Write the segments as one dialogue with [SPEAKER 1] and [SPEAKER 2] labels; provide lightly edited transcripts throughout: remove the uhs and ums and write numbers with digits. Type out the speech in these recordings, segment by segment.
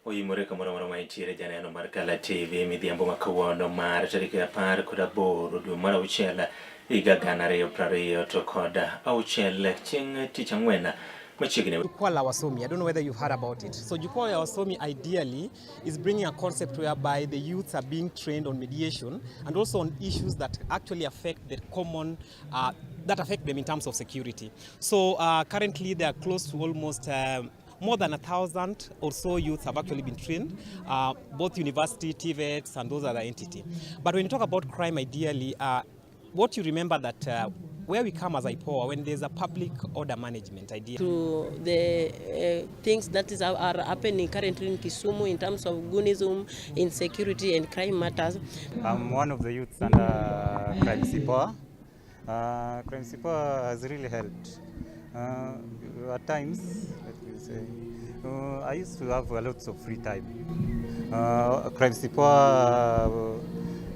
[SPEAKER 1] Oimore kamoro amora ma intiere janeno mar Kala TV midhiambo ma kawuono mar tarik 18 dwe mar auchiel higa 2026 chieng' tich ang'wen machiegni.
[SPEAKER 2] Jukwaa la Wasomi, I don't know whether you've heard about it. So Jukwaa la Wasomi ideally is bringing a concept whereby the youths are being trained on mediation and also on issues that actually affect the common, that affect them in terms of security. So currently they are close to almost more than 1,000 or so youths have actually been trained, both university, TVETs, and those other entity. But when you talk about crime, ideally, what you remember that where we come as IPOA, when there's a public order management idea.
[SPEAKER 3] To the things that are happening currently in Kisumu in terms of goonism, insecurity and crime matters.
[SPEAKER 4] I'm one of the youths under Crime Sipoa. Crime Sipoa has really helped. At times, let me say, I used to have a lot of free time. Crime Sipoa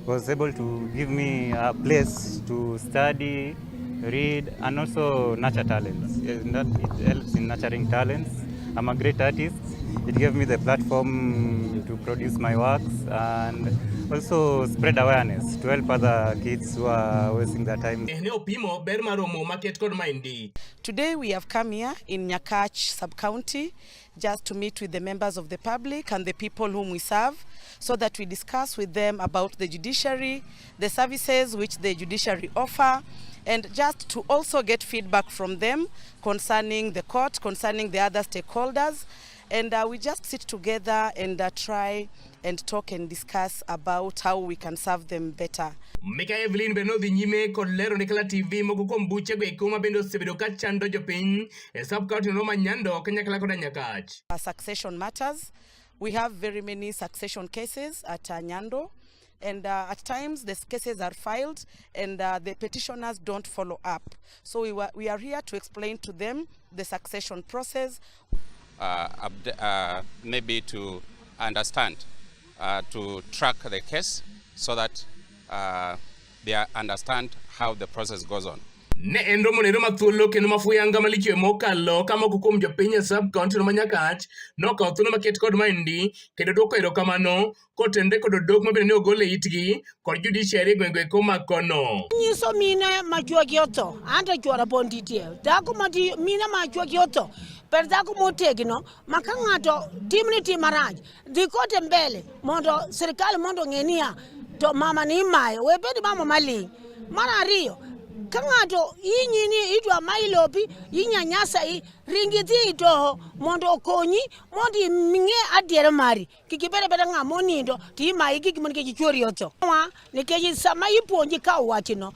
[SPEAKER 4] was able to give me a place to study, read, and also nurture talents. Yes, that it helps in nurturing talents. I'm a great artist. It gave me the platform to produce my works and also spread awareness to help other kids who are wasting their time.
[SPEAKER 5] Ne opimo ber mar romo maket kod maendi.
[SPEAKER 6] Today we have come here in Nyakach sub-county just to meet with the members of the public and the people whom we serve so that we discuss with them about the judiciary, the services which the judiciary offer, and just to also get feedback from them concerning the court, concerning the other stakeholders. And we just sit together and try and talk and discuss about how we can serve them better.
[SPEAKER 5] Mika Evelyn bende nodhi nyime kod lero ne Kala TV moko kuom buchego eko ma bende osebedo ka chando jopiny e sub county no ma Nyando kanyakla koda Nyakach.
[SPEAKER 6] Succession matters. We have very many succession cases at Nyando, and at times the cases are filed and the petitioners don't follow up. So we are here to explain to them the succession process.
[SPEAKER 7] Maybe to understand, to track the case so that they understand how the process goes on.
[SPEAKER 5] Ne en romo nero ma thuolo kendo mafuyanga malich e mokalo ka moko kuom jopiny e sub county no ma Nyakach nokawo thuolo maket kod maendi kendo duoko erokamano kotenore kod odok mabende ne ogol e itgi kod judiciary e gwenge eko ma kono.
[SPEAKER 8] Nyiso mine ma chuogi otho anto chuora pod nitie dhako mati mine ma chuogi otho ber dhako motegno ma ka ng'ato timni tim marach dhi kote mbele mondo sirikal mondo ong'e niya to mama ni imayo we bed mama maling'. Mar ariyo ka ng'ato inyi ni idwa mayi lopi inyanyasa i ringi idhi i doho mondo okonyi mondo ing'e adiera mari kik ibed abeda ng'ama onindo to imayi gik nikech chuori otho nikech sama ipuonji kawo wachno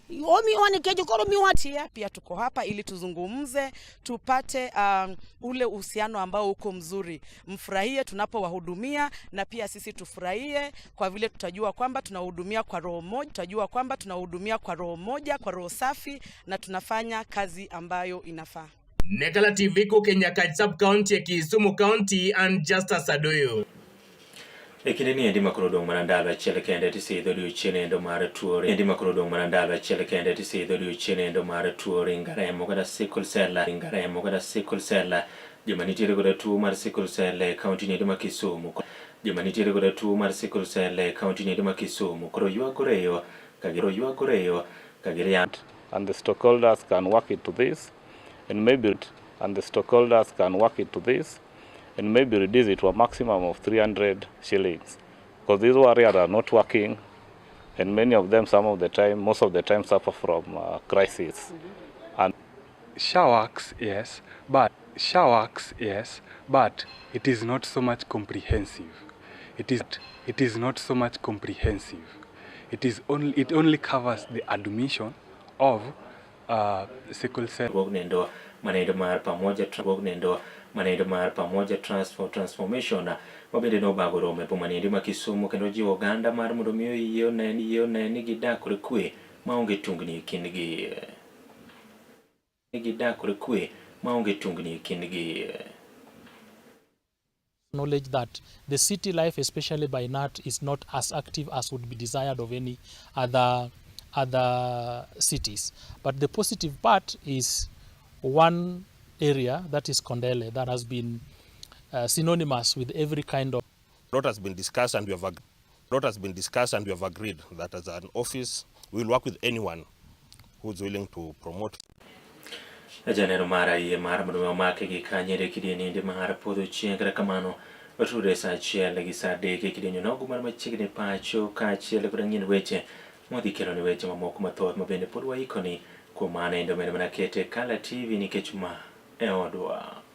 [SPEAKER 8] omiwa nikech koro miwa
[SPEAKER 6] Tia, pia tuko hapa ili tuzungumze, tupate ule uhusiano ambao uko mzuri. Mfurahie tunapowahudumia na pia sisi tufurahie kwa vile tutajua kwamba tunahudumia kwa roho moja, tutajua kwamba tunahudumia kwa roho moja, kwa roho safi na tunafanya kazi ambayo inafaa.
[SPEAKER 5] Ne Kala TV kowuok e Nyakach sub county e Kisumu County and Justus Adoyo.
[SPEAKER 1] E kinde ni endi makoro odong' mana ndalo achiel kende tisidho odiochieng' endo mar tuo endi makoro odong' mana ndalo achiel kende tisidho odiochieng' endo mar tuo ringo remo kata sickle cell ringo remo kata sickle cell. Joma nitiere koda tuo mar sickle cell e kaunti ni endi ma Kisumu, joma nitiere koda tuo mar sickle cell e kaunti ni endi ma Kisumu koro ywago reyo ka giro ywago reyo ka giriambo.
[SPEAKER 9] And the stockholders can work into this and maybe and the stockholders can work into this and maybe reduce it to a maximum of 300 shillings, because these warriors are not working, and many of them, some of the time, most of the time, suffer from crisis and
[SPEAKER 10] SHA works, yes, but SHA works, yes, but it is not so much comprehensive. It is not so much comprehensive. It only covers the admission of sickle cell.
[SPEAKER 1] Nendo manendo mar pamoja nendo manendo mar Pamoja Trust for Transformation mabende nobago romo e boma niendi ma Kisumu kendo jiwo oganda mar mondo mi oyie one ni gidak kod kwe maonge tungni e kindgi gidak kod kwe maonge tungni e kindgi.
[SPEAKER 11] Knowledge that the city life, especially by night, is not as active as would be desired of any other cities. But the positive part is one area, that is Kondele, that has been synonymous with every kind of
[SPEAKER 12] lot has been discussed and we have lot has been discussed and we have agreed that as an office we will work with anyone who's willing to promote.
[SPEAKER 1] Janeno mar IE mar mondo mi omake gi kanyere kidienende mar podho chieng' kata kamano otudre sa achiel gi sa adek e kidieny onogo mar machiegni pacho kaachiel kod ang'ien weche mwadhi kelo ni weche mamoko mathoth ma bende pod waikoni kuom mano endo med mana kete Kala TV nikech ma e odwa.